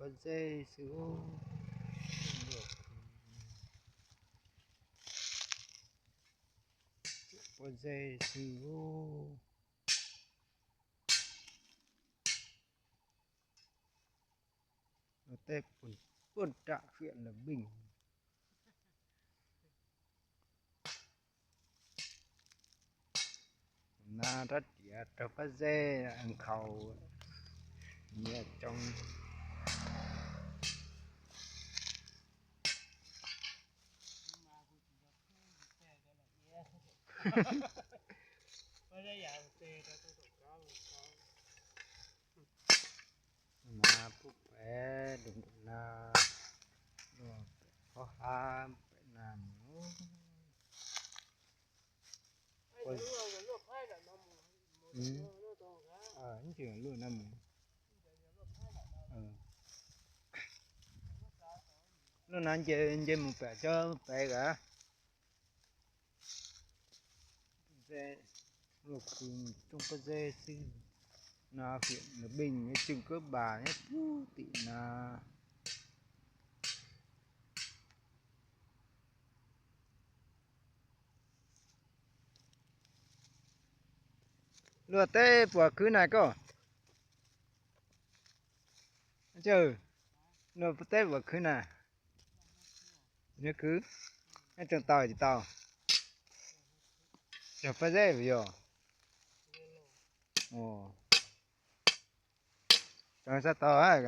Pob zeb xwb. Pob zeb xwb. Teb puag nram huyện Lộc Bình. Na rab riam raug pob zeb nkhaus nyias coob. Na pub pem dum na, pem qhov hav pem na mus. Tsis luaj na mus. Luaj na nce, nce mus pem cov pem kawg. Luaj kwv rooj pob zeb xwb. No huyện Lộc Bình, nyob Trưng Cớp Bà, nyob puag tim na. Luaj teb puas khwv na koj? Luaj teb puas khwv na? Nyob khwv, nyob tseem tau tsis tau? Raug pob zeb yog? Tseem xav tau hab?